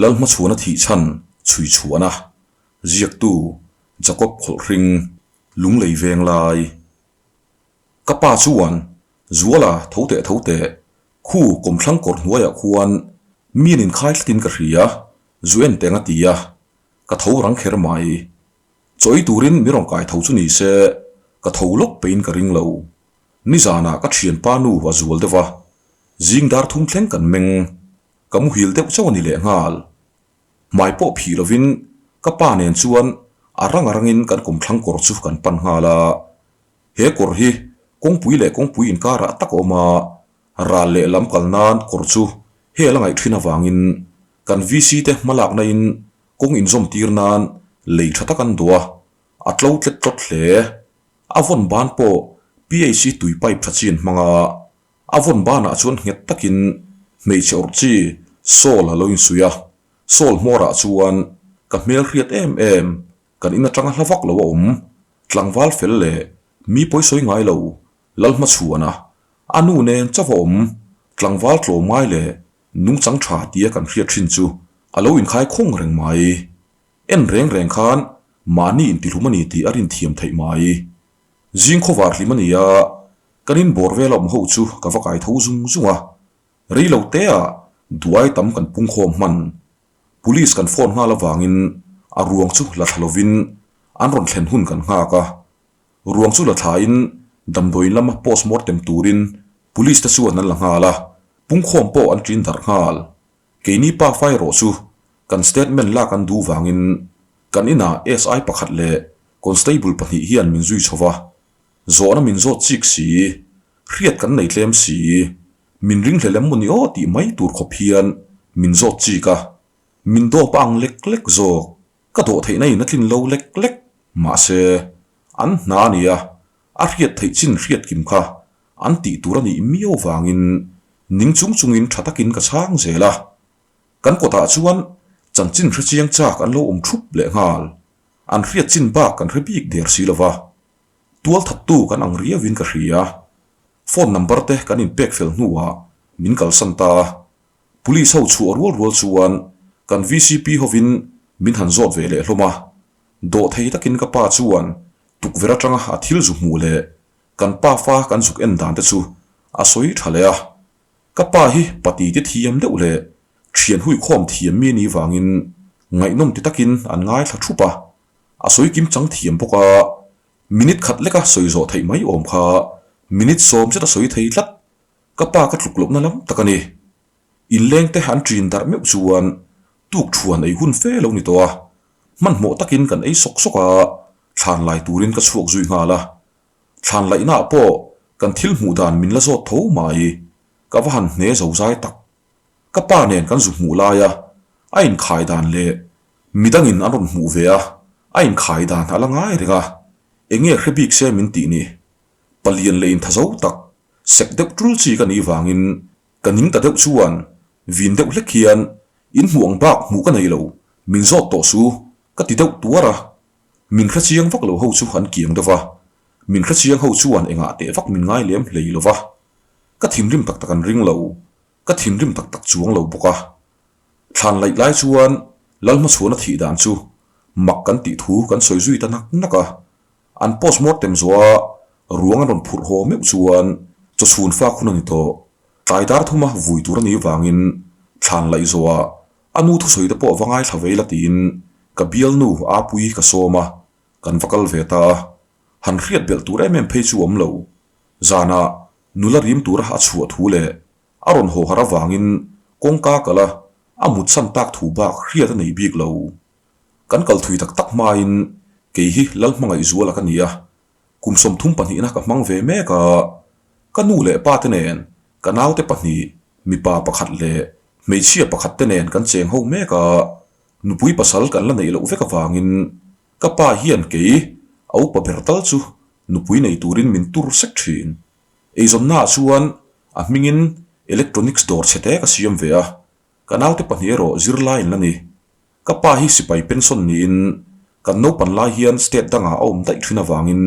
Lalhmachhuana thih chhan chhui chhuahna, ziaktu Jacob Khawlhring, Lunglei veng lai. Ka pa chuan, Zuala tho teh tho teh, khu kawmthlang kawr hnuaiah khuan mi an inkhai thlatin ka hria, zu en teng a ti a, ka tho rang kher mai. Chawi turin mi rawn kai tho chu ni se, ka tho lawk peiin ka ring lo. Nizanah ka thianpa nu a zual deuh a, zing dar thum thleng kan meng. Ka muhil deuh chauh a ni lehnghal. Hmai pawh phih lovin ka pa nen chuan a rang a rangin kan kawmthlang kawr chu kan pan nghal a. He kawr hi kawngpui leh kawngpui inkarah tak a awm a, ral leh lam kal nan kawr chu hel a ngaih thin avangin kan VC te hmalakna in kawng inzawm tir nan lei tha tak an duh a, a tlo tlet tlawt hle. A vawn ban pawh PHC tui pipe tha chi an hmang a. A vawn banah chuan nghet takin hmeichhe awrh chi Saul a lo insuih a, Saul hmawrah chuan ka hmel hriat em em, kan in atanga hla vak lo a awm, tlangval fel leh mi pawisawi ngai lo, Lalhmachhuana, a nu nen chauh a awm, tlangval tlawm ngai leh nungchang tha tia kan hriat thin chu a lo inkhai khawng reng mai. En reng reng khan mahni intihlum a ni tih a rinthiam theih mai. Zing khawvar hlim a ni a, kan in bawr vel a awm ho chu ka va kai tho zung zung a. Rei lo te ah duai tam kan pung khawm hman. Police kan phone nghal avangin a ruang chu la thla lovin an rawn thlen hun kan nghak a. Ruang chu la thla in damdawiin lama postmortem turin police te chuan an la nghal a, pungkhawm pawh an ṭin darh nghal. Keini pa fai erawh chu kan statement lak an duh vangin kan inah SI pakhat leh constable pahnih hian min zui chho va, zawhna min zawt chik si, hriat kan nei tlem si, min ringhlel em maw ni aw tih mai tur khawp hian min zawt chik a, min dawp a ang lek lek zawk, ka dawh theihna in a tlin lo lek lek, mahse an hna a nia, a hriat theih chin hriat kim kha an tih tur a nih miau vangin ning chung chungin tha takin ka chhang zel a. Kan kawtah chuan chanchin hre chiang chak an lo awm thup leh nghal. An hriat chin bak kan hre bik der si lova. Tual thattu kan ang riauin ka hria. Phone number te kan inpek fel hnuah min kalsan ta a. Police ho chhuah rual rual chuan kan vcp hovin min han zawt ve leh hlawm a. Dawhthei takin ka pa chuan tukverh atanga a thil zu hmuh leh Kan pa fa kan zuk en dan te chu a sawi tha leh a, ka pa hi pati te thiam deuh leh thian hui khawm thiam mi ni vangin ngaihnawm ti takin an ngaithla thup a, a sawi kim chang thiam bawk a, minute khat leka sawi zawh theih mai awm kha minute sawm zet a sawi thei tlat, ka pa ka tluk lohna lam tak a ni. Inleng te an ṭin darh meuh chuan tuk thuan ei hun fe lo ni tawh a, hmanhmawh takin kan ei sawk sawk a, thlan lai turin ka chhuak zui nghal a. Thlan laihnaah pawh kan thil hmuh dan min la zawt tho mai, ka va han hne zo zai tak. Ka pa nen kan zu hmuh laia a inkhai dan leh midangin an rawn hmuh ve a, a inkhai dan a la ngai reng a, enge hre bik se min tih ni. Palian leh intha zo tak, sek deuh tul chi ka nih vangin ka ning ta deuh chuan vin deuh hlek hian in hmuh ang bak hmuh ka nei lo, min zawt tawh su ka ti deuh tuar a. Min hre chiang vak lo ho chu an kiang deuh va, min hre chiang ho chuan engah teh vak min ngai lem hlei lo va. Ka thinrim tak tak an ring lo, ka thinrim tak tak chuang lo bawk a. Thlan laih lai chuan Lalhmachhuana thih dan chu mak kan tih thu kan sawi zui ta nak nak a. An postmortem zawha ruang an rawn phurh haw meuh chuan chawchhun fak hun a ni tawh. Tlai dar thuma vui tur a nih vangin thlan laih zawhah A nu thusawi te pawh va ngaithla ve ila tiin ka bialnu Apuii ka sawm a, kan va kal ve ta a. Han hriat belh tur em em phei chu awm lo. Zanah nula rim tura a chhuah thu leh a rawn haw harh avangin kawngka kal a, a mutsan tak thu bak hriat a nei bik lo. Kan kal thui tak tak hmain kei hi Lalhmangaihzuala ka ni a, kum 32 na ka hmang ve mek a, ka nu leh pa te nen ka naute pahnih mipa pakhat leh hmeichhia pakhat te nen kan cheng ho mek a, nupui pasal kan la neih loh vek avangin ka pa hian kei a upa ber tal chu nupui nei turin min tur sek thin. Eizawnnaah chuan a hmingin electronics dawr chhe te ka siam ve a, ka naute pahnih erawh zirlai an la ni. Ka pa hi sipai pension niin kan naupan lai hian state dangah a awm daih thin avangin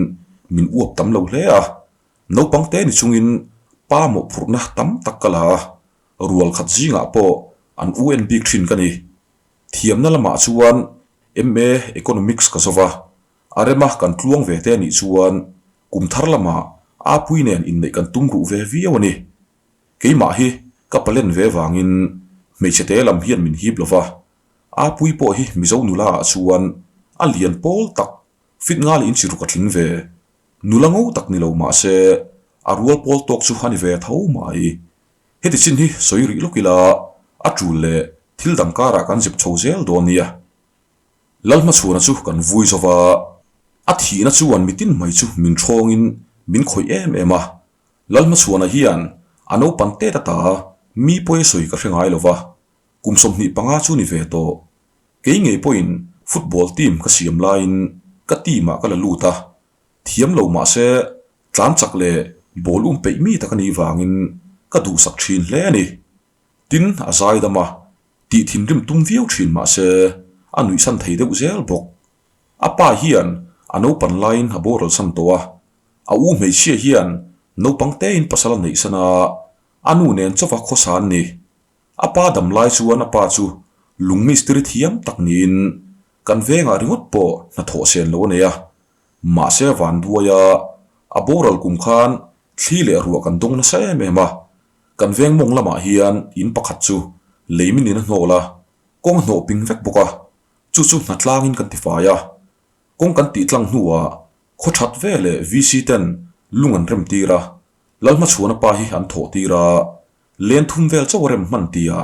min uap tam lo hle a, naupang te ni chungin pa mawhphurhna tam tak ka la a, rual khat zingah pawh an u en bik thin ka ni. Thiamna lamah chuan MA Economics ka zo va, a rema kan tluang ve te anih chuan kum thar lamah Apui nen inneih kan tum ruh ve viau a ni. Keimah hi ka palen ve vangin hmeichhe te lam hian min hip lo va, Apui pawh hi Mizo nula ah chuan a lian pawl tak fit ngal in chi ruk a tling ve. Nula ngo tak ni lo mah se a rual pawl tawk chu a ni ve tho mai. Heti chin hi sawi rih lawk ila a tul leh thil dang karah kan zep chho zel dawn nia. Lalhmachhuana chu kan vui zo va, a thihna chuan mitin mai chu min thawngin min khawih em em a. Lalhmachhuana hian a naupang tet ata mi pawi a sawi ka hre ngai lo va, kum 25 chu ni ve tawh. Kei ngei pawhin football team ka siam laiin ka team ah ka la lut a, thiam lo mah se tlan chak leh ball um peih mi tak a nih vangin ka duhsak thin hle a ni. Tin, a zai dam a, tih thinrim tum viau thin mah se a nuihsan thei deuh zel bawk. A pa hian a naupan laiin a boral san tawh a, a u hmeichhia hian naupang tein pasal a neihsan a, a nu nen chauva khawsa an ni. A pa dam lai chuan a pa chu lung mistiri thiam tak niin kan vengah ringawt pawh hnathawh sen lo a nei a. Mahse van duaia a boral kum khan thli leh ruah kan dawng nasa em em a. Kan veng mawng lamah hian in pakhat chu lei min in a hnawl a, kawng a hnawh ping vek bawk a, chu chu hna tlangin kan tifai a. Kawng kan tih tlang hnuah khaw that ve leh VC ten lung an rem tir a, Lalhmachhuana pa hi an thawh tir a, len thum vel chauh a rem hman tia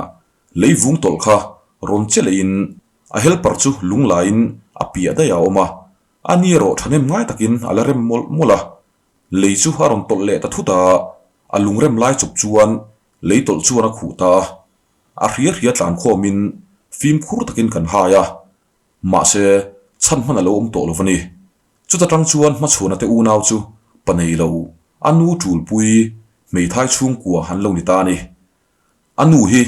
lei vung tawlh kha rawn che lehin a helper chu lung laiin a piah daih a awm a, a ni erawh thahnem ngai takin a la rem mawlh mawlh a. Lei chu a rawn tawlh leh ta thut a, a lungrem lai chawp chuan lei tawlh chuan a khuh ta a. A hria hria tlan khawmin fimkhur takin kan hai a, mahse chhan hman a lo awm tawh lo va ni. Chuta tang chuan hmachhuana te unau chu pa nei lo, a nu tulpui hmeithai chhungkua an lo ni ta a ni. A nu hi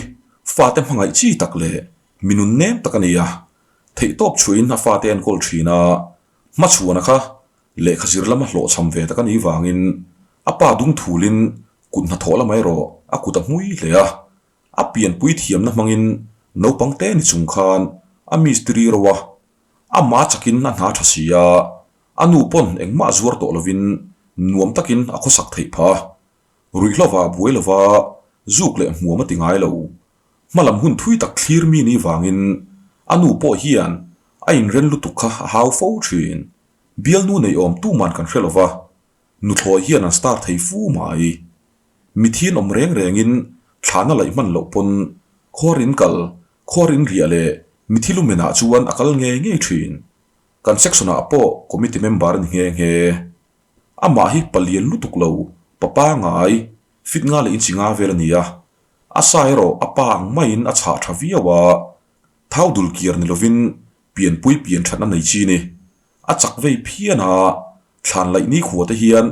fate hmangaih chi tak leh mi nun nem tak a ni a, theihtawp chhuahin a fate a enkawl thin a, hmachhuana kha Lehkha zir lama hlawhchham ve tak a nih vangin a pa dung thulin kut hnathawh la mai rawh a kut a hmui hle a. A pianpui thiamna hmangin naupang te ni chung khan a mistiri ro a, amah chakin a hna tha si a, a nu pawn engmah zuar tawh lovin nuam takin a khawsak theih phah a. Ruihhlova buai lova zuk leh hmuam a ti ngai lo. Hmalam hun thui tak thlir mi nih vangin a nu pawh hian a inren lutuk kha a hau fo thin. Bialnu nei awm tuman kan hre lova, nuthlawi hian an star thei fu mai. Mithian awm reng rengin thlana laih hman loh pawn khuar in kal, khuar in riah leh mithi lumenah chuan a kal ngei ngei thin. Kan section ah pawh committee member a ni nghe nghe. Amah hi palian lutuk lo, pa pangai, fit nga leh inchi nga vel a ni a. A sa erawh a pa ang maiin a chhah tha viau a, thau dul kiar ni lovin Pianpui pian thatna nei chi ni. A chak vei phian a, thlan laih ni khua te hian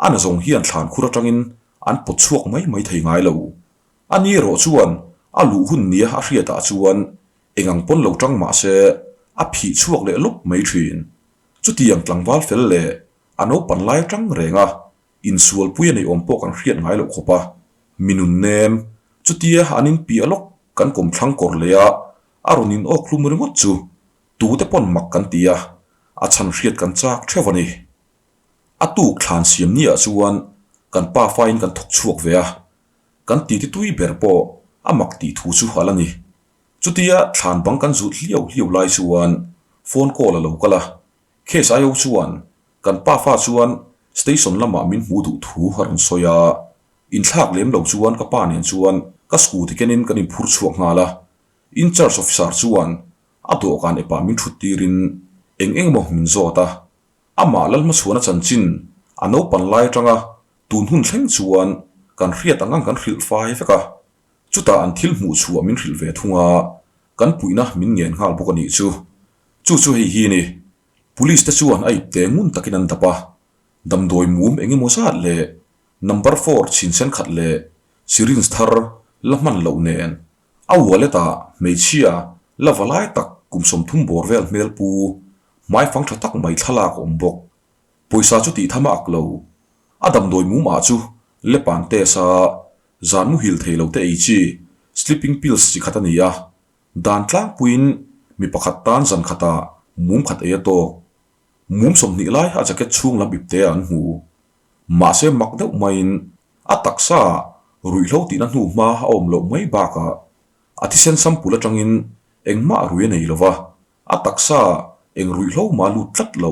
a na zawng hian thlan khur atangin an pawt chhuak mai mai thei ngai lo. A ni erawh chuan a luh hun nia a hriatah chuan eng ang pawn lo tang mah se a phih chhuak leh lawp mai thin. Chutiang tlangval fel leh a naupan lai atang reng a, insualpui a nei awm pawh kan hriat ngai loh khawp a, mi nun nem, chutia an inpiah lawk kan kawmthlang kawr leh a, A rawn in awk hlum ringawt chu tute pawn mak kan ti a, a chhan hriat kan chak theuh a ni. A tuk thlan siam ni ah chuan kan pa faiin kan thawk chhuak ve a, kan titi tui ber pawh a mak tih thu chu a la ni. Chutia thlan bang kan zut hliau hliau lai chuan phone call a lo kal a, case I O chuan kan pa fa chuan station lamah min hmuh duh thu a rawn sawi a, inthlak lem lo chuan ka pa nen chuan ka scooty kenin kan inphur chhuak nghal a. In charge officer chuan a dawhkan epah min thut tirin eng eng emaw min zawt a, amah Lalhmachhuana chanchin a naupan lai atanga tun hun thleng chuan kan hriat ang ang kan hrilh fai vek a, chutah an thil hmuh chhuah min hrilh ve thung a, kan puihna min ngen nghal bawk a nih chu. Chu chu hei hi ni. Police te chuan a ipte ngun takin an dap a, damdawi mum eng emaw zat leh number four chhinsen khat leh syringe thar la hman loh nen A wallet ah hmeichhia la va lai tak kum 30 bawr vel hmel pu hmaifang tha tak mai thlalak a awm bawk. Pawisa chu tih tham a ak lo. A damdawi mum ah chu lepan test a zan muhil thei lo te ei chi sleeping pills chi khat a ni a. Dan tlangpuiin Mi pakhat tan zan khatah mum khat ei a tawk. Mum 20 lai a jacket chhung lam ipte ah an hmu. Mahse mak deuh maiin a taksa ruihhlo tihna hnu hma a awm loh mai bakah a thisen sampul atangin engmah rui a nei lova, a taksa eng ruihhlo mah a lut tlat lo.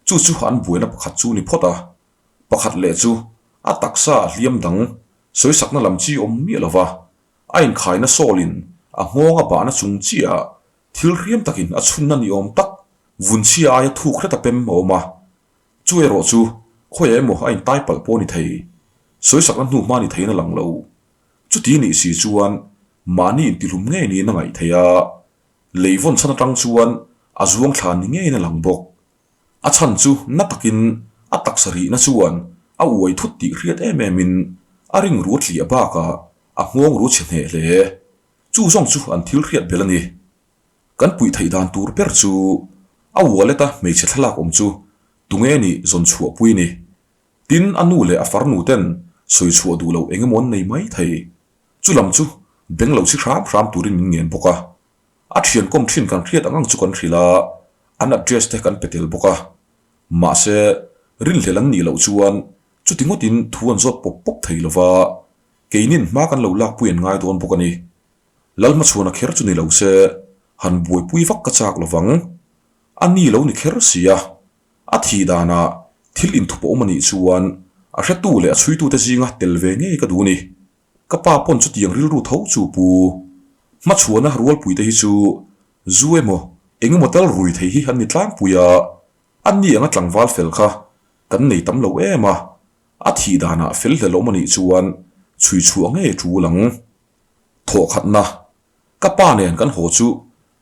Chu chu an buaina pakhat chu ni phawt a, pakhat leh chu a taksa hliam dang sawisakna lam chi awm miah lova, a inkhaina sawlin a nghawng a bahna chung chiah thil hriam takin a chhunna ni awm tak vunchhia aia thuk hret a pem a awm a, chu erawh chu khawiah emaw a intai palh pawh a ni thei, sawisakna hnu hma ni theiin a lang lo. Chuti nih si chuan mahni intihlum ngei niin a ngaih theih a, lei vawn chhan atang chuan a zuang thla ni ngeiin a lang bawk. A chhan chu na takin a taksa rihna chuan a uai thut tih hriat em emin a ring ru tliah bakah a nghawng ru chhe hneh hle. Chu zawng chu an thil hriat belh a ni. Kan puih theih dan tur ber chu a wallet-a hmeichhe thlalak awm chu tunge nih zawn chhuahpui a ni. Tin, a nu leh a farnu ten sawi chhuah duh loh eng emaw an nei mai thei. Chu lam chu beng lo chhi hram hram turin min ngen bawk a. A thian kawm thin kan hriat ang ang chu kan hrilh a, an address te kan pe tel bawk a. Mahse, rinhlelh an nih loh chuan chuti ngawtin thu an zawt pawp pawp thei lo va, keinin hma kan lo lakpui an ngai dawn bawk a ni. Lalhmachhuana kher chu ni lo se, han buaipui vak ka chak lo vang. A ni lo ni kher si a, a thih danah thil inthup a awm a nih chuan a hretu leh a chhuitute zinga tel ve ngei ka duh a ni. Ka pa pawn chutiang rilru tho chu pu. Hmachhuana rualpuite hi chu zu emaw eng emaw tal rui thei hi an ni tlangpui a, a ni anga tlangval fel kha kan nei tam lo em a, a thih danah fel hlel awm a nih chuan chhui chhuah ngei tul ang. Thawhkhatna, ka pa nen kan haw chu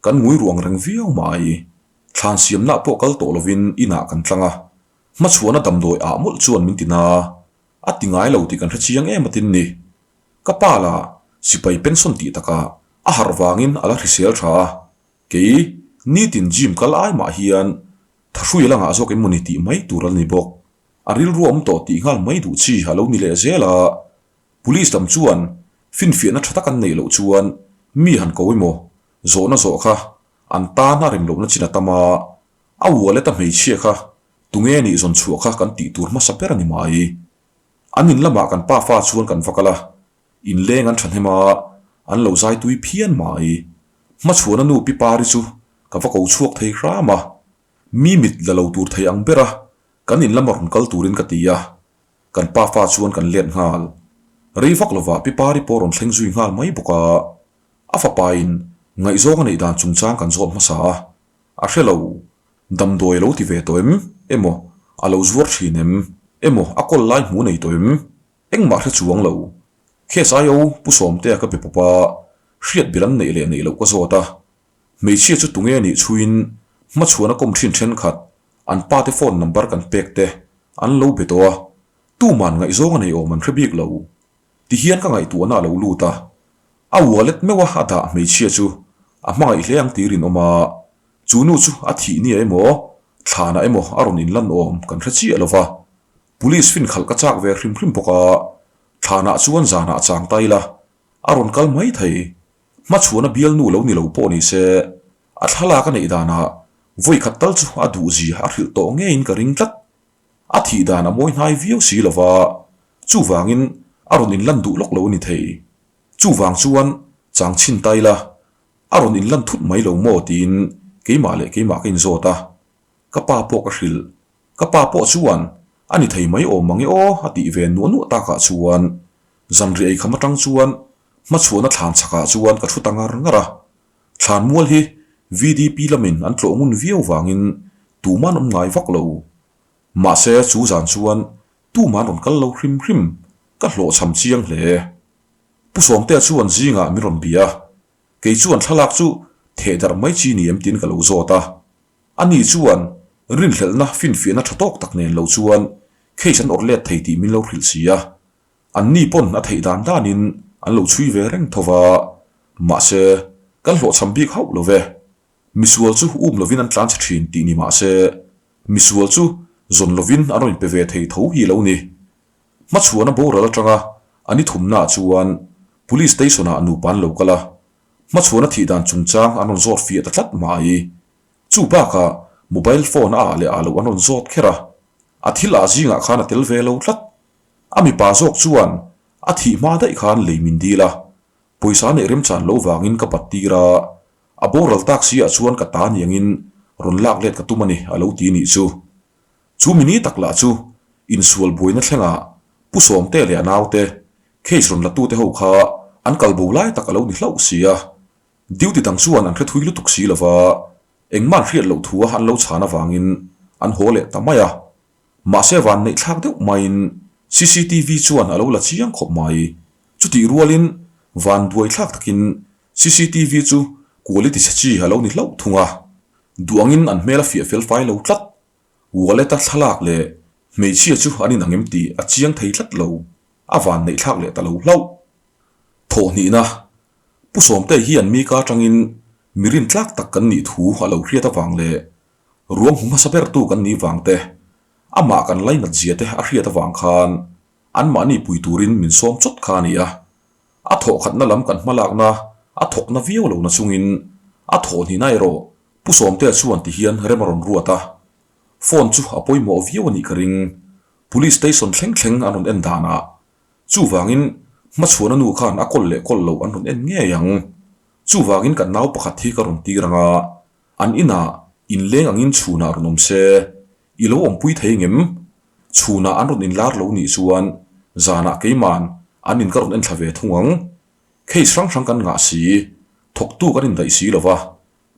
kan ngui ruang reng viau mai. Thlan siamna pawh kal tawh lovin inah kan tlang a, hmachhuana damdawi ah mawlh chuan min ti na. A ti ngai lo tih kan hre chiang em atin ni. Ka pa la sipai pension tih takah a harh vangin a la hrisel tha a, kei nitin gym kal ai mah hian thahrui a la ngah zawk em mawni tih mai tur a la ni bawk. A rilru a awm tawh tih nghal mai duh chi a lo ni leh zel a, police lam chuan finfiahna tha tak an neih loh chuan mi han ko emaw zawhna zawh kha an tan a rem lohna chin a tam a, a wallet a hmeichhia kha Tunge nih zawn chhuah kha kan tih tur hmasa ber a ni mai. An in lamah kan pa fa chuan kan va kal a, inleng an thahnem a, an lo zai tui phian mai. Hmachhuana nu Pi Pari chu ka va ko chhuak thei hram a, mi mit la lo tur thei ang ber a, kan in lama rawn kal turin ka ti a, kan pa fa chuan kan let nghal. Rei vak lovah Pi Pari pawh rawn thleng zui nghal mai bawk a, a fapain ngaihzawng a neih dan chungchang kan zawt hmasa a, a hre lo. Damdawi a lo ti ve tawh em? Emaw, a lo zuar thin em? Emaw, a kawl lai hmu nei tawh em? Engmah hre chuang lo. Case IO Pu Sawmtea ka be pawp a, hriat bil an neih leh neih loh ka zawt a. Hmeichhia chu tunge nih chhuiin hmachhuan a kawm thin thenkhat, an pate phone number kan pek te an lo be tawh a, tuman ngaihzawng a nei awm an hre bik lo. Tihian ka ngaihtuahna a lo lut a, a wallet meuh a a dah hmeichhia chu a hmangaih hle ang tir in awm a, chu nu chu a thih nia emaw, thlanah emaw a rawn inlan awm kan hre chiah lo va. Police fin khalh ka chak ve hrim hrim bawk a, thlanah chuan zanah chang ta ila a rawn kal mai thei. Hmachhuana bialnu lo ni lo pawh ni se, a thlalak a neih danah vawikhat tal chu a duhzia a hrilh tawh ngeiin ka ring tlat. A thih dan a mawi hnai viau si lo va, chuvangin a rawn inlan duh lawk lo a ni thei. Chuvang chuan chang chhin ta ila, a rawn inlan thut mai lo maw tiin keimah leh keimah ka inzawt a. Ka pa pawh ka hrilh. Ka pa pawh chuan a ni thei mai awm mang e aw a tih ve nuah nuah takah chuan zanriah eikham atang chuan hmachhuahna thlan chhakah chuan ka thu ta ngar ngar a. Thlan mual hi VDP lamin an tlawh ngun viau vangin tuman awm ngai vak lo. Mahse chu zan chuan tuman rawn kal lo hrim hrim ka hlawhchham chiang hle. Pu Sawmtea chuan zingah min rawn bia a, kei chuan thlalak chu theh darh mai chi ni em tiin ka lo zawt a. Ani chuan rinhlelhna finfiahna tha tawk tak nen lo chuan case an awrh let thei tih min lo hrilh si a. Anni pawn a theih dan danin an lo chhui ve reng tho va, mahse kan hlawhchham bik hauh lo ve. Misual chu um lovin an tlan chhe thin tih ni mahse, misual chu zawn lovin an rawn inpe ve thei tho hi lo ni. Hmachhuana boral atanga a ni thumnaah chuan Police Station-ah nupa an lo kal a. Hmachhuana thih dan chungchang an rawn zawt fiah ta tlat mai. Chu bakah mobile phone a ah leh ah loh an rawn zawt kher a, a thil ah zingah khan a tel ve lo tlat. A mipa zawk chuan a thih hma daih khan lei min dil a, pawisa neih remchan lo vangin ka bat tir a, a boral tak si ah chuan ka ta niangin rawn lak let ka tum a ni a lo ti nih chu. Chu mi ni tak lah chu insual buaina thlengah Pu Sawmte leh a naute case rawn latute ho kha an kal bo lai tak a lo ni hlauh si a, duty dang chuan an hre thui lutuk si lova, engmah an hriat loh thu a an lo chhan avangin an haw leh ta mai a. Mahse van neih thlak deuh maiin cctv chuan a lo la chiang khawp mai. Chutih rualin van buai thlak takin cctv chu quality chhe chi a lo ni hlauh thung a, duh angin an hmel a fiah fel fai lo tlat. Wallet-a thlalak leh hmeichhia chu an inang em tih a chiang thei tlat lo, a van neih thlak leh ta lo hlauh. Thawhhnihna, Pu Sawmte hian mi ka atangin mi rintlak tak kan nih thu a lo hriat avang leh ruang hmu hmasa bertu kan nih vang te, amah kan lainat zia te a hriat avang khan anmahni pui turin min sawm chawt kha a ni a. A thawhkhatna lam kan hmalakna a thawkna viau lo na chungin a thawhhnihna erawh Pu Sawmtea chuan ti hian rem a rawn ruat a, phone chu a pawimawh viau a nih ka ring. Police station thleng thleng an rawn en danah chuvangin hmachhuana nu khan a kawl leh kawl loh an rawn en ngei ang. Chuvangin kan nau pakhat hi ka rawn tir ang a, an inah inleng angin chhunah rawn awm se, i lo awmpui thei ngem? Chhunah an rawn inlar lo nih chuan zanah keiman an in ka rawn enthla ve thung ang. Case hrang hrang kan ngah si, thawktu kan indaih si lo va,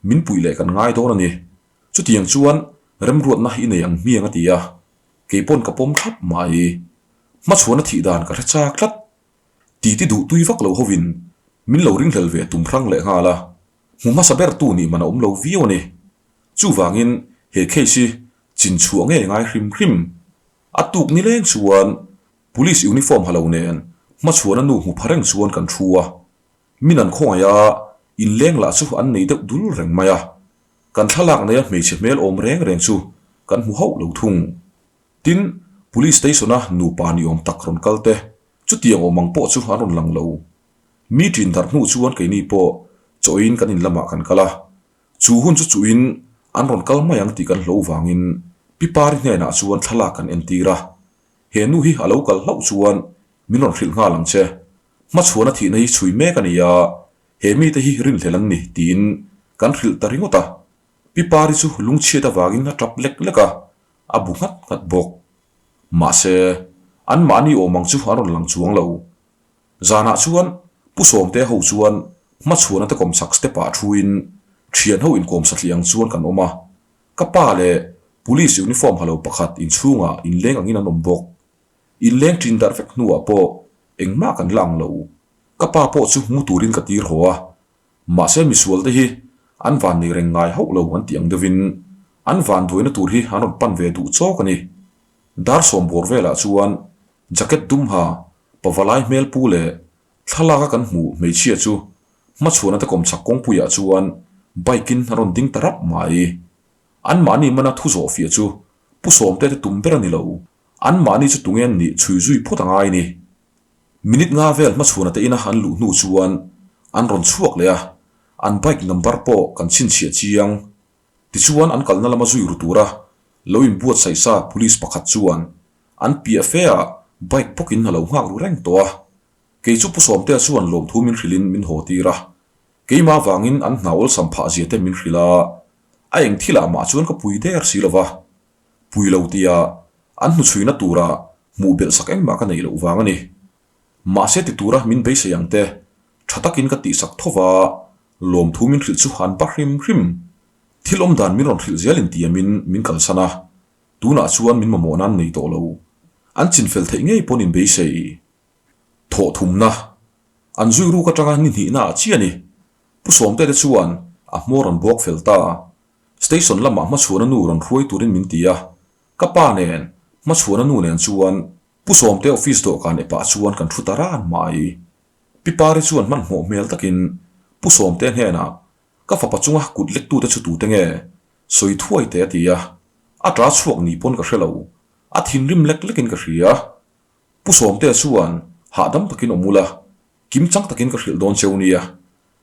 min puih leh kan ngai dawn a ni. Chutiang chuan remruatna i nei ang hmiang a ti a, kei pawn ka pawm thlap mai. Hmachhuana thih dan ka hre chak tlat. Titi duh tui vak lo hovin min lo ringhlel ve tum hrang leh nghal a, hmu hmasa ber tu nih man a awm lo viau a ni. Chuvangin he case hi chin chhuah ngei ngai hrim hrim. A tuk nileng chuan police uniform ha lo nen hmachhuana nu hmu pha reng chuan kan thu a. Min an khawngaih a, inleng lah chu an nei deuh dul reng mai a. Kan thlalak neia hmeichhe hmel awm reng reng chu kan hmu hauh lo thung. Tin, Police Station-a nupa ni awm tak rawn kal te, chutiang awm ang pawh chu an rawn lang lo. Mi ṭin darh hnu chuan keini pawh chawiin kan in lamah kan kal a. Chu hun chu chuhin an rawn kal mai ang tih kan hlo vangin Pi Pari hnenah chuan thlalak kan entir a. He nu hi a lo kal hlauh chuan min rawn hrilh nghal ang che. Hmachhuana thihna hi chhui mek a ni a, he mite hi rinhlelh an ni tiin kan hrilh ta ringawt a. Pi Pari chu lungchhiat avangin a tap lek lek a, a bu nghat nghat bawk. Mahse, anmahni awm ang chu an rawn lang chuang lo. Zanah chuan Pu Sawmte ho chuan hmachhuana te kawmchhak step ah thuin thian ho inkawm satliah ang chuan kan awm a. Ka pa leh Police uniform ha lo pakhat inchhungah inleng angin an awm bawk. Inleng ṭin darh vek hnuah pawh engmah kan la ang lo. Ka pa pawh chu mu turin ka tir haw a. Mahse misual te hi an van nei reng ngai hauh lo an tih ang deuhin an van duaina tur hi an rawn pan ve duh chawk a ni. Dar sawm bawr velah chuan jacket dum ha pavalai hmel pu leh thlalak a kan hmuh hmeichhia chu hmachhuana te kawmchhak kawngpuiah chuan bike in a rawn ding ta rap mai. Anmahni mana thu zawh fiah chu Pu Sawmte te tum ber a ni lo. Anmahni chu tunge an nih chhui zui phawt a ngai ni. Minute nga vel hmachhuana te ina an luh hnu chuan an rawn chhuak leh a, an bike number pawh kan chhinchhiah chiang. Tichuan an kalna lama zui ru tura lo inbuatsaih sa police pakhat chuan an piah fe ah bike bawkin a lo nghak ru reng tawh a. Kei chu Pu Sawmtea chuan lawmthu min hrilhin min haw tir a, keimah vangin an hna awlsam phah zia te min hrilh a, a eng thilah mah chuan ka pui der si lova. Pui lo tia an hnuchhuina tura hmuh belh sak engmah ka neih loh vang a ni. Mahse ti tura min beisei ang te, tha takin ka tihsak tho va, lawmthu min hrilh chu an ba hrim hrim. Thil awm dan min rawn hrilh zel intiamin min kalsan a, tunah chuan min mamawh nan nei tawh lo. An chinfel theih ngei pawn in beisei. Thawh thumna, an zui ruk atanga ni hnihna ah chiah a ni. Pu Sawmte te chuan a hmawr an bawk fel ta. Station lamah hmachhuana nu rawn hruai turin min ti a, ka pa nen, hmachhuana nu nen chuan Pu Sawmte office dawhkan epah chuan kan thu ta ran mai. Pi Pari chuan hmanhmawh hmel takin Pu Sawmte hnenah, Ka fapa chunga kut lektute chu tute nge? Sawi thuai teh a ti a, a ta chhuak ni pawn ka hre lo, a thinrim lek lekin ka hria. Pu Sawmte chuan hahdam takin awm ula, kim chang takin ka hrilh dawn cheu nia.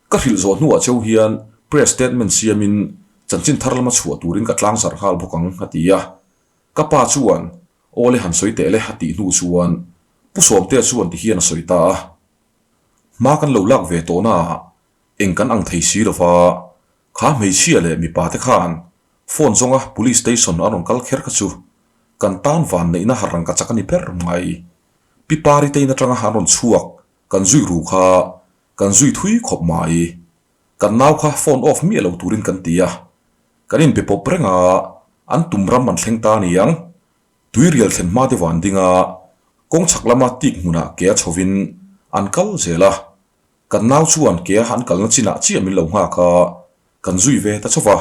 Ka hrilh zawh hnuah cheu hian press statement siamin chanchin thar lama chhuah turin ka tlangzarh nghal bawk ang, a ti a. Ka pa chuan, Aw le han sawi teh le, a tih hnu chuan Pu Sawmtea chuan ti hian a sawi ta a. Hma kan lo lak ve tawh naah eng kan ang thei si lova, kha hmeichhia leh mipa te khan phone zawnga police station an rawn kal kher kha chu kan tan van neihna rangka chak a ni ber mai. Pi Pari te in atanga an rawn chhuak kan zui ru kha kan zui thui khawp mai. Kan nau kha phone off miah lo turin kan ti a, kan inbe pawp reng a, an tum ram an thleng ta aniang. Tuirial thlen hma te van ding a, kawng chhak lama tik hmunah ke a chhovin an kal zel a. Kan nau chuan ke a an kalna chinah chiah min lo nghak a, kan zui ve ta chauh va.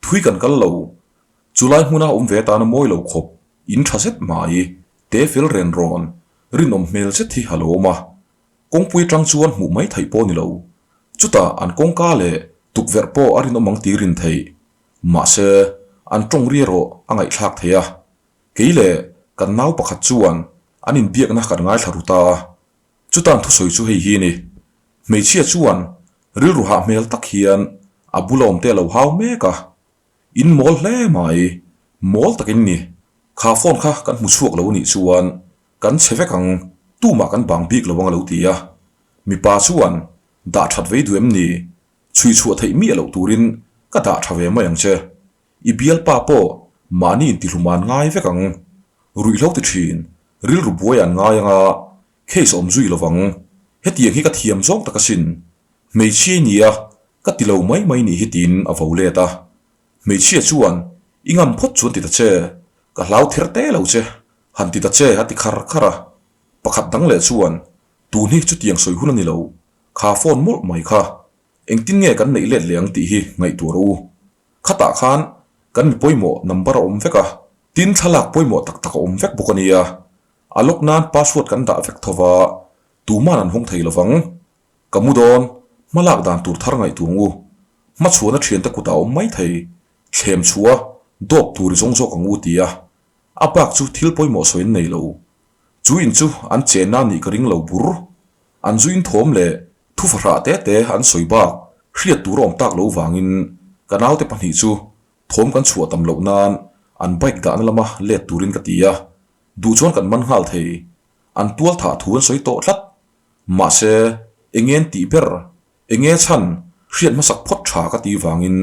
Thui kan kal lo. Chulai hmuna awm ve tana mawi lo khawp, in tha zet mai, te fel ren rawn, rinawm hmel zet hi a lo awm a. Kawngpui atang chuan hmuh mai theih pawh a ni lo. Chutah an kawngka leh tukverh pawh a rinawm ang tih rin theih. Mahse, an tawng ri erawh a ngaihthlak thei a. Kei leh kan nau pakhat chuan an inbiakna kan ngaithla ru ta a. Chutan thusawi chu hei hi a ni. Hmeichhia chuan rilru hah hmel tak hian a bula awmte a lo hau mek a. In mawl hle mai, mawl takin ni. Kha phone kha kan hmu chhuak lo anih chuan kan chhe vek ang, tumah kan bang bik lo ang a lo ti a. Mipa chuan dah that vei duh em ni? Chhui chhuah theih miah loh turin ka dah tha ve mai ang che. I bialpa pawh mahni intihlum an ngai vek ang. Ruihhlo ti thin, rilru buai an ngai ang a, case awm zui lovang. Hetiang hi ka thiam zawng tak asin. Hmeichhia i nia, ka ti lo mai mai nih hi tiin a vo let a. Hmeichhia chuan, I ngam phawt chuan ti ta che, ka hlau ther te lo che, han ti ta che a ti khar khar a. Pakhat dang leh chuan, Tun hi chutiang sawi hun a ni lo, kha phone mawlh mai kha. Engtin nge kan neih let leh ang tih hi ngaihtuah rawh u. Khatah khan kan mi pawimawh number a awm vek a, tin thlalak pawimawh tak tak a awm vek bawk a nia. A lock nan password kan dah vek tho va, tuman an hawng thei lovang. Ka mu dawn, hma lak dan tur thar ngaihtuah ang u. Hmachhuana thiante kutah a awm mai thei, thlem chhuah dawp tur i zawng zawk ang u ti a. A bak chu thil pawimawh sawi an nei lo. Chu in chu an chenna nih ka ring lo bur. An zuin thawm leh thu fahrah te te an sawi bak hriat tur a awm tak lo vangin ka naute pahnih chu thawm kan chhuah tam loh nan an bike dahna lama let turin ka ti a, duh chuan kan man nghal thei. An tual thah thu an sawi tawh tlat. Mahse, enge an tih ber? Enge chhan hriat hmasak phawt tha ka tih vangin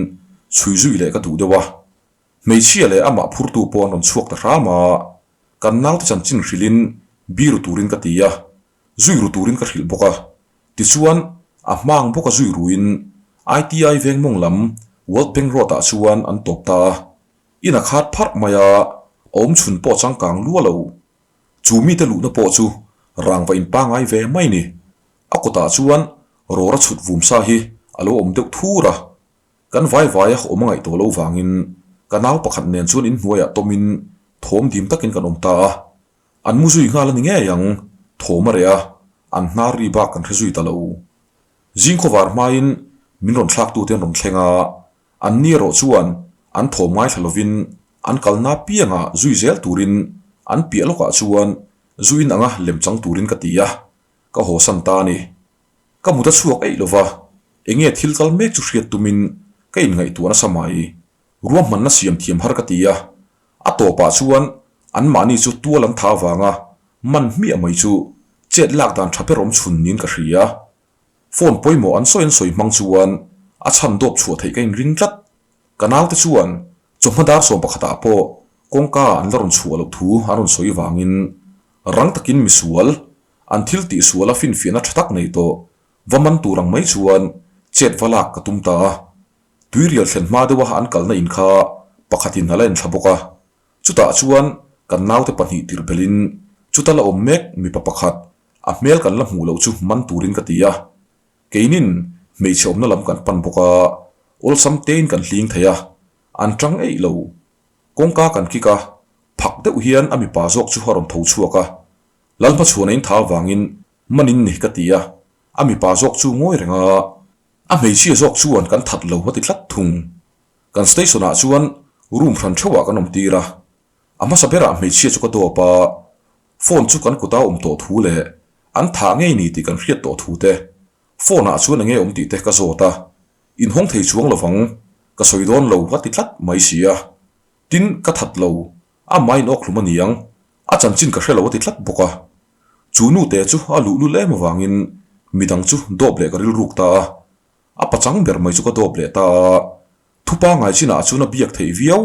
chhui zui leh ka duh deuh a. Hmeichhia leh amah phurtu pawh an rawn chhuak ta hram a, kan naute chanchin hrilhin biru turin ka ti a. Zui ru turin ka hrilh bawk a. Tichuan, a hmang bawk a zui ruin ITI veng mawng lam World Bank Road ah chuan an tawp ta a. In a khat pharh mai a, a awm chhun pawh changkang lua lo. Chu mite luhna pawh chu rangva in pangai ve mai ni. A kawtah chuan rawra chhut vum sa hi a lo awm deuh thur a. Kan vai vai a awm a ngaih tawh lo vangin ka nau pakhat nen chuan inhnuaiah tawmin thawm dim takin kan awm ta a. An mu zui nghal a ni ngei ang, thawm a reh a, an hnar ri bak kan hre zui ta lo. Zing khawvar hmain min rawn thlaktute an rawn thleng a, an ni erawh chuan an thawm ngaithla lovin an kalna piangah zui zel turin an piah lawkah chuan zuin anga lem chang turin ka ti a, ka hawsan ta a ni. Ka mut a chhuak eih lova, enge thil kal mek chu hriat tumin ka inngaihtuah nasa mai. Ruahmanna siam thiam har ka ti a, A tawpah chuan anmahni chu tual an tha avanga man hmiah mai chu chet lak dan tha ber awm chhun niin ka hria. Phone pawimawh an sawi an sawi hmang chuan a chhan dawp chhuah theih ka inring tlat. Ka naute chuan chawhma dar sawm pakhatah pawh kawngka an la rawn chhuah loh thu an rawn sawi vangin rang takin misual an thil tihsuala finfiahna tha tak nei tawh va man tur ang mai chuan chet va lak ka tum ta a. Tuirial thlen hma deuha an kalna in kha pakhatin a la enthla bawk a, chutah chuan kan naute pahnih tirh belhin chuta la awm mek mipa pakhat a hmel kan la hmuh loh chu man turin ka ti a, keinin hmeichhe awmna lam kan pan bawk a, awlsam tein kan hling thei a, an tang eih lo. Kawngka kan kik a, phak deuh hian a mipa zawk chu a rawn tho chhuak a, Lalhmachhuana in tha avangin manin ni ka ti a, a mipa zawk chu ngawi reng a. A hmeichhia zawk chuan kan that lo a ti tlat thung. Kan station ah chuan room hran theuh ah kan awm tir a. A hmasa berah hmeichhia chu ka dawp a, phone chu kan kuta awm tawh thu leh an thah ngei ni tih kan hriat tawh thu te. Phone ah chuan enge awm tih te ka zawt a, inhawng thei chuang lovang, ka sawi dawn lo a ti tlat mai si a. Tin, ka that lo, amah in awkhlum a niang, a chanchin ka hre lo a ti tlat bawk a. Chu nu te chu a luhlul em avangin midang chu dawp leh ka rilruk ta a, a pachang ber mai chu ka dawp leh ta a. Thupa ngai chinah chuan a biak theih viau,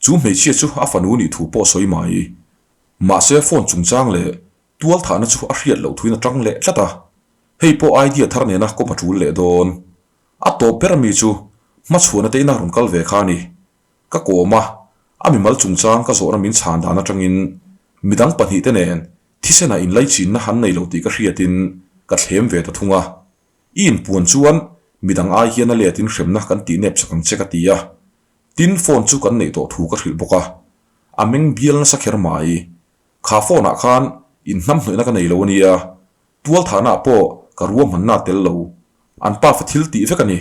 chu hmeichhia chu a fanu nih thu pawh sawi mai. Mahse phone chungchang leh tual thahna chu a hriat loh thuin a tang leh tlat a, hei pawh idea thar nena kawm a tul leh dawn. A tawp ber ami chu hmachhuana te ina rawn kal ve kha a ni. Ka kawm a, a mimal chungchang ka zawhna min chhan dan atangin midang pahnihte nen thisena inlaichinna an nei lo tih ka hriatin ka thlem ve ta thung a. I inpuan chuan midang ai hian a letin hremna kan tih nep chak ang che ka ti a. Tin, phone chu kan neih tawh thu ka hrilh bawk a. A meng bial nasa kher mai. Kha phone ah khan inhnamhnawihna ka nei lo a nia, tualthahna ah pawh ka ruahmanna a tel lo. An pafa thil tih vek a ni.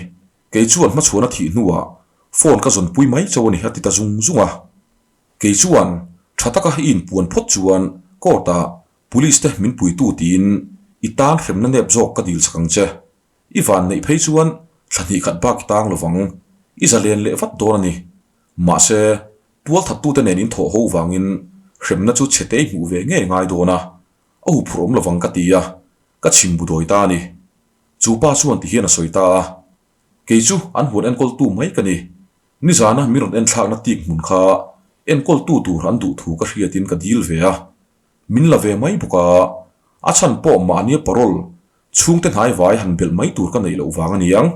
Kei chuan hmachhuan a thih hnuah phone ka zawnpui mai chauh a ni a ti ta zung zung a. Kei chuan tha taka i inpuan phawt chuan court ah police te min puitu tiin i tan hremna nep zawk ka dil chak ang che. I van neih phei chuan thla hnih khat bak i tang lovang, i zalen leh vat dawn a ni. Mahse, tualthattute nen in thawh ho vangin hremna chu chhe te i hmuh ve ngei ngai dawn a, a huphurh awm lovang ka ti a, ka chhim bu dawi ta a ni. Chu pa chuan ti hian a sawi ta a, Kei chu an huan enkawltu mai ka ni. Nizana min rawn enthlakna tik hmun kha enkawltu tur an duh thu ka hriatin ka dil ve a, min la ve mai bawk a, a chhan pawh mahnia parole chhungte hnai vai han belh mai tur ka neih loh vang a niang.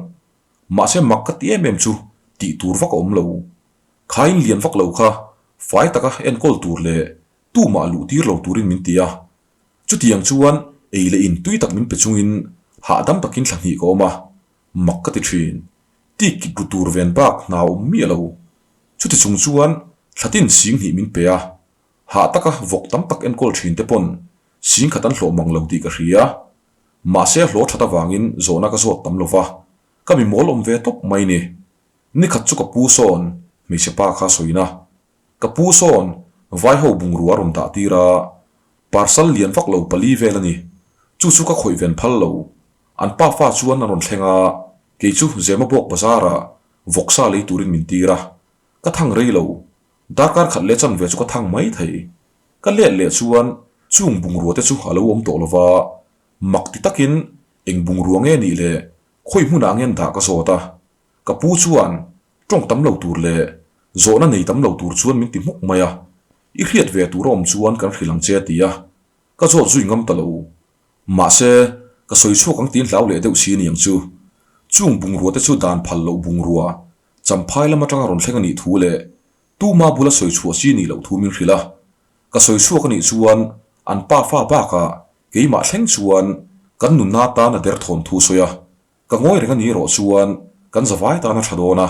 Mahse mak ka ti em em chu tih tur vak a awm lo. Khain lian vak lo kha fai taka enkawl tur leh tumah luh tir lo turin min ti a. Chutiang chuan ei leh in tui tak min pe chungin hahdam takin thla hnih ka awm a, mak ka ti thin. Tik kit ru tur ven bak hna a awm miah lo. Chuti chung chuan thla tin sing hnih min pe a, hah taka vawk tam tak enkawl thin te pawn sing khat an hlawh mang lo tih ka hria. Mahse a hlawh that avangin zawhna ka zawt tam lo va, ka mi mawl awm ve tawp mai ni. Nikhat chu ka pu sawn hmeichhe pa kha sawina. Ka pu sawn vaiho bungrua a rawn dah tir a, parcel lian vak lo pali vel a ni. Chu chu ka khawih ven phal lo. An pa fa chuan a rawn thleng a, kei chu Zemabawk bazar ah vawksa lei turin min tir a. Ka thang rei lo. Darkar khat leh chanve chu ka thang mai thei. Ka let leh chuan chung bungrua te chu a lo awm tawh lo va, mak ti takin eng bungrua nge nih leh khawi hmunah nge an dah ka zawt a. Ka pu chuan tawng tam lo tur leh zawhna nei tam lo tur chuan min ti hmuk mai a, i hriat ve tur a awm chuan kan hrilh ang che a ti a, ka zawt zui ngam ta lo. Mahse, ka sawi chhuak ang tiin hlau leh deuh si aniang chu. Chung bungrua te chu dan phal loh bungrua, champhai lam atanga rawn thleng a nih thu leh tuma bula sawi chhuah chi nih loh thu min hrilh a. Ka sawi chhuak a nih chuan an pa fa bakah keimah thleng chuan kan nunna tan a derthawn thu sawi a. Ka ngawi reng a ni erawh chuan kan zavai tan a tha dawn a,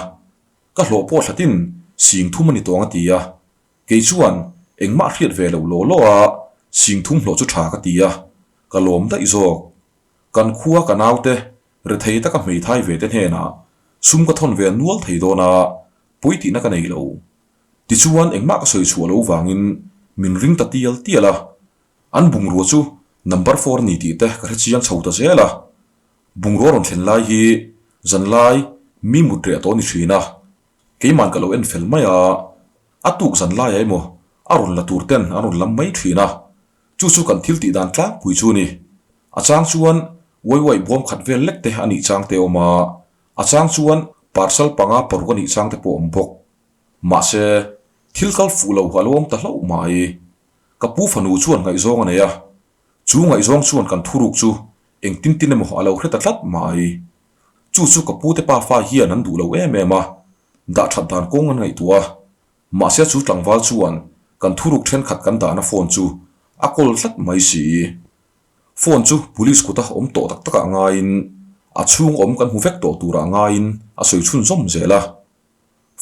ka hlawh pawh thlatin sing thum a ni tawng a ti a, kei chuan engmah hriat ve loh law law a sing thum hlawh chu tha ka ti a, ka lawm daih zawk. Kan khua ka naute rethei taka hmeithai ve te hnenah sum ka thawn ve nual thei dawn a, pawi tihna ka nei lo. Tichuan engmah ka sawi chhuah loh vangin min ring ta tial tial a, an bungrua chu number four a ni tih te ka hrechiang chho ta zel a. Bungrua rawn thlen lai hi zanlai mi mut reh tawh a ni thin a, keiman ka lo en fel mai a, a tuk zanlaiah emaw a rawn la tur ten an rawn lam mai thin a, chu chu kan thil tih dan tlangpui chu a ni. A chang chuan uai uai bawm khat vel lek te a nih chang te a awm a, a chang chuan parcel panga paruk a nih chang te pawh a awm bawk. Mahse, thil kal fuh lo a lo awm ta hlauh mai. Ka pu fanu chuan ngaihzawng a nei a, Chu ngaihzawng chuan kan thuruk chu engtin tin emaw a lo hre ta tlat mai. Chu chu ka pute pa fa hian an duh lo em em a, dah that dan kawng an ngaihtuah a. Mahse chu tlangval chuan kan thuruk thenkhat kan dahna phone chu a kawl tlat mai si. Phone chu police kuta awm tawh tak takah ngaiin a chhung awm kan hmu vek tawh turah ngaiin a sawi chhunzawm zel a.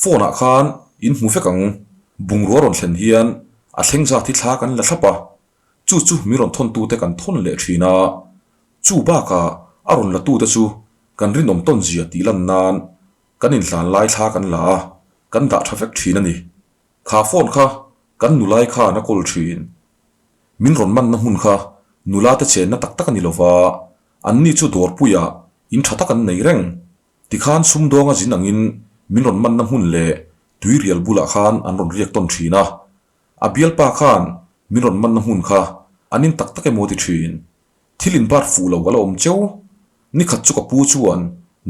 Phone ah khan in hmu vek ang, bungrua rawn thlen hian a thleng zat hi thla kan la thlap a. Chu chu mi rawn thawntute kan thawn leh thin a, chu bakah a rawn latute chu kan rinawm tawn zia tih lan nan kan inhlan lai thla kan la a, kan dah tha vek thin a ni. Kha phone kha kan nulai khan a kawl thin. Min rawn manna hmun kha nula te chenna tak tak a ni lova, anni chu dawrpuiah. In tha tak an nei reng. Tikhan sumdawnga zin angin min rawn manna hmun leh tuirial bulah khan an rawn riak tawn thin a. A bialpa khan min rawn manna hmun kha an in tak tak emaw ti thin. Thil inbat fuh lo a la awm cheu. Nikhat chu ka pu chuan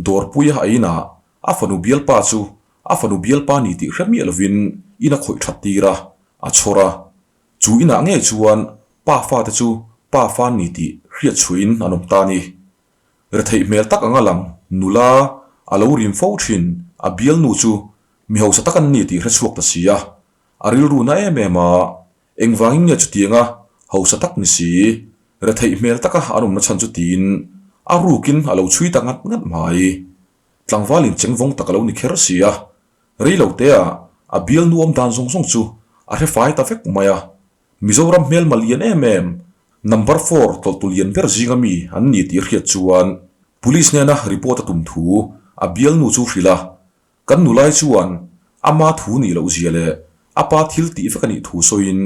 dawrpuia a inah a fanu bialpa chu a fanu bialpa ni tih hre miah lovin in a khawih that tir a, a chhawr a. Chu inah ngei chuan pa fate chu pa fa ni tih hriat chhuahin an awm ta a ni. Retheih hmel tak anga lang nula a lo rim fo thin a bialnu chu mi hausa tak an ni tih hre chhuak ta si a, a rilru na em em a, engvangin nge chutianga hausa tak ni si, retheih hmel taka an awmna chhan chu tiin a rukin a lo chhui ta ngat ngat mai. Tlangval inchengvawng tak a lo ni kher si a, rei lo tea a bialnu awm dan zawng zawng chu a hre fai ta vek mai a. Mizoram hmelma lian em em, number four tawlhtu lian ber zinga mi an ni tih hriat chuan Police hnena report a tum thu a bialnu chu hrilh a. Kan nulai chuan ama thu nih loh zia leh a pa thil tih vek a nih thu sawiin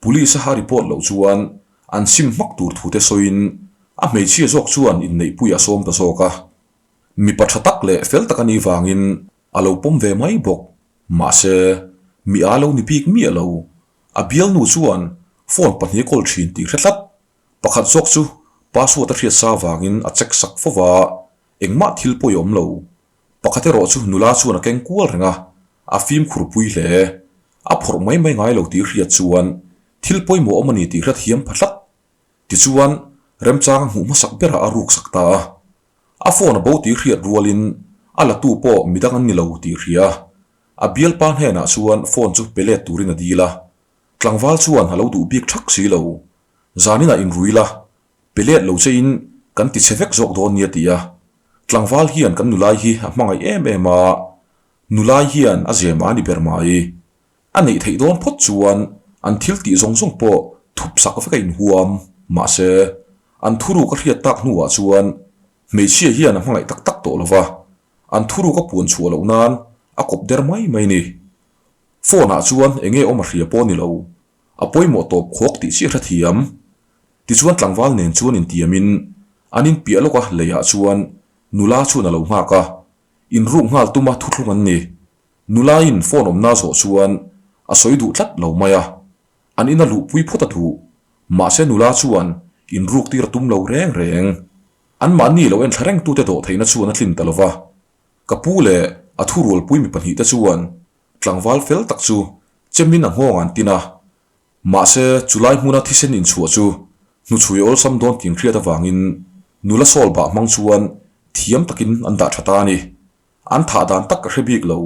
Police a report loh chuan an sim hmak tur thu te sawiin a hmeichhia zawk chuan inneihpui a sawm ta zawk a. Mipa tha tak leh fel tak a nih vangin a lo pawm ve mai bawk. Mahse, mi a lo ni bik miah lo. A bialnu chuan phone pahnih a kawl thin tih hre tlat. Pakhat zawk chu password a hriat sa vangin a check sak fo va, engmah thil pawi a awm lo. Pakhat erawh chu nula chuan a keng kual reng a, a fimkhur pui hle. A phawrh mai mai ngai lo tih hriat chuan thil pawimawh awm a ni tih hrethiam pha tlat. Tichuan, remchang a hmuh hmasak berah a ruk sak ta a. A phone a bo tih hriat rualin a latu pawh midang an ni lo tih hria. A bialpa hnenah chuan phone chu pe let turin a dil a. Tlangval chuan a lo duh bik thak si lo. Zaninah inrui la, pe let lo che in kan ti chhe vek zawk dawn nia ti a. Tlangval hian kan nulai hi a hmangaih em em a, nulai hian a zem a ni ber mai. A neih theih dawn phawt chuan an thil tih zawng zawng pawh thup sak vek a inhuam. Mahse, an thuruk a hriat tak hnuah chuan hmeichhia hian a hmangaih tak tak tawh lo va, an thuruk a puan chhuah loh nan a kawp der mai mai ni. Phone ah chuan eng nge awm a hria pawh ni lo, a pawimawh tawp khawk tih chiah hrethiam. Tichuan tlangval nen chuan intiamin an inpiah lawk a leiah chuan nula chuan a lo nghak a, inruk nghal tuma thuthlung an ni. Nulain phone awmna zawh chuan a sawi duh tlat lo mai a, an ina luhpui phawt a duh. Mahse nula chuan inruk tir a tum lo reng reng. Anmahni lo enthla rengtute dawh theihna chuan a tlin ta lo va. Ka pu leh a thurualpui mi pahnihte chuan tlangval fel tak chu chemin a nghawng an tin a. Mahse chulai hmuna thisen inchhuah chu hnuchhui awlsam dawn tih hriat avangin nula sawl bah hmang chuan thiam takin an dah tha ta a ni. An thah dan tak ka hre bik lo,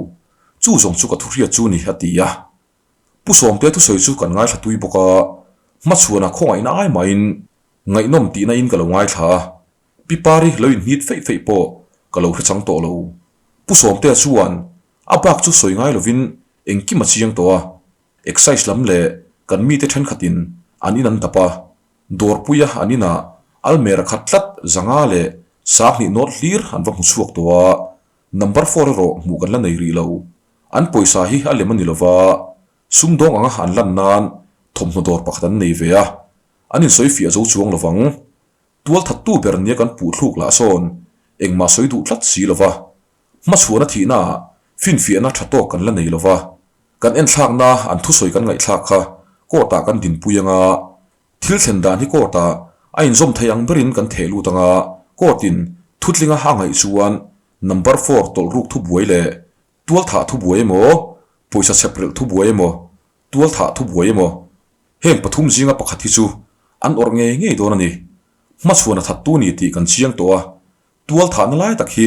chu zawng chu ka thu hriat chu ni, a ti a. Pu Sawmte thusawi chu kan ngaithla tui bawk a, hmachhuana khawngaihna ai mahin ngaihnawm tihna in ka lo ngaithla a, Pi Pari lo inhnit feih feih pawh ka lo hre chang tawh lo. Pu Sawmtea chuan a bak chu sawi ngai lovin engkim a chiang tawh a, Excise lam leh kan mite thenkhatin an in an dap a, Dawrpuia an inah almera khat tlat zanga leh sanghnih nawt hlir an va hmu chhuak tawh a, number four erawh hmuh kan la nei rih lo. An pawisa hi a lem a ni lova, sumdawng anga an lan nan thawmhnaw dawr pakhat an nei ve a, an insawi fiah zo chuang lovang. Tual thattu ber nia kan puh thluk lah sawn engmah sawi duh tlat si lova, hmachhuana thihnaah finfiahna tha tawk kan la nei lova, kan enthlakna an thusawi kan ngaihthlak kha court-ah kan dinpui anga, thil thlen dan hi court-ah a inzawm thei ang berin kan theh lut anga, court-in thutlinga a ngaih chuan number four tawlhruk thubuai leh tualthah thubuai emaw, pawisa chheprelh thubuai emaw, tualthah thubuai emaw, heng pathum zinga pakhat hi chu an awrh ngei ngei dawn a ni. Hmachhuan a thattu ni tih kan chiang tawh a, tualthahna lai tak hi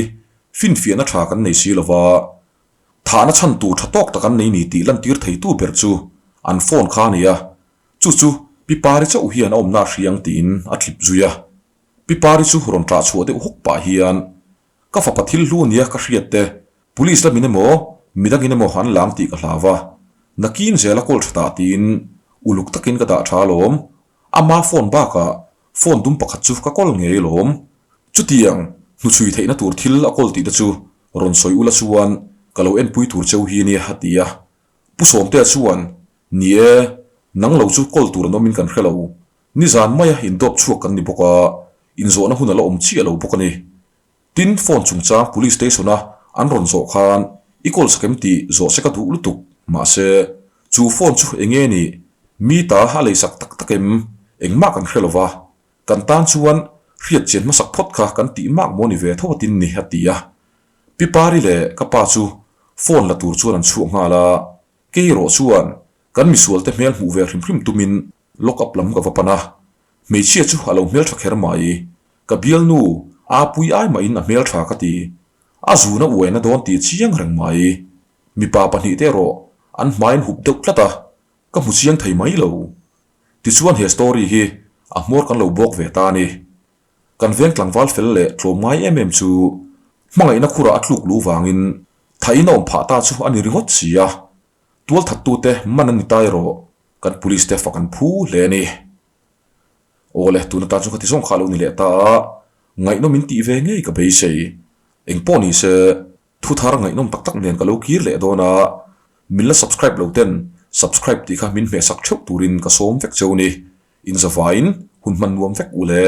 finfiahna tha kan nei si lova, thahna chhan tur tha tawk tak an nei ni tih lantir theitu ber chu an phone kha a ni a, chu chu Pi Pari chauh hian a awmna a hriang tiin a tlip zui a. Pi Pari chu rawn ṭah chhuah deuh hawk pah hian, Ka fapa thil hlu nia ka hriat te, Police lamin emaw, midangin emaw an lang tih ka hlau a, nakin zela kawl tha tah tiin uluk takin ka dah tha alawm, ama phone bakah phone dum pakhat chu ka kawl ngei alawm. Chutiang hnuchhui theihna tur thil a kawl tih te chu rawn sawi ula chuan ka lo enpui tur cheu hi nia a ti a. Pu Sawmtea chuan, Ni e, nang lo chu kawl tur an awmin kan hre lo. Nizan maia indawp chhuak kan ni bawk a, inzawhna hun a la awm chiah lo bawk a ni. Tin, phone chungchang police station a an rawn zawh khan i call sak em tih zawh che ka duh lutuk. Mahse, chu phone chu eng nge nih? Mi ta a leisak tak tak em? Engmah kan hre lo va. Kan tan chuan hriat chian hmasak phawt kha kan tih mak maw ni ve tho atin ni, a ti a. Pi Pari leh ka pa chu phone la tur chuan an chhuak nghal a. Kei erawh chuan kan misualte hmel hmuh ve hrim hrim tumin lock up lam ka va pan a. Hmeichhia chu a lo hmeltha kher mai. Ka bialnu a pui ai mahin a hmeltha ka ti. A zun a uaina dawn tih chiang reng mai. Mipa pahnihte erawh an hmaiin hup deuh tlat a, ka hmu chiang thei mai lo. Tichuan he story hi a hmawr kan lo bawk ve ta a ni. Kan veng tlangval fel leh tlawm ngai em em chu hmangaihna khurah a tluk lu vangin thain a awm phah ta chu a ni ringawt si a. Tualthattute man a ni ta erawh kan police te fak an phu hle a ni. Aw le, tuna tan chu khati zawng kha a lo ni leh ta a, ngaihnawm in tih ve ngei ka beisei. Engpawh ni se, thu thar ngaihnawm tak tak nen ka lo kir leh dawn a, min la subscribe lo ten subscribe tih kha min hmehsak theuh turin ka sawm vek cheu ni. Inzavaiin hun hman nuam vek u le.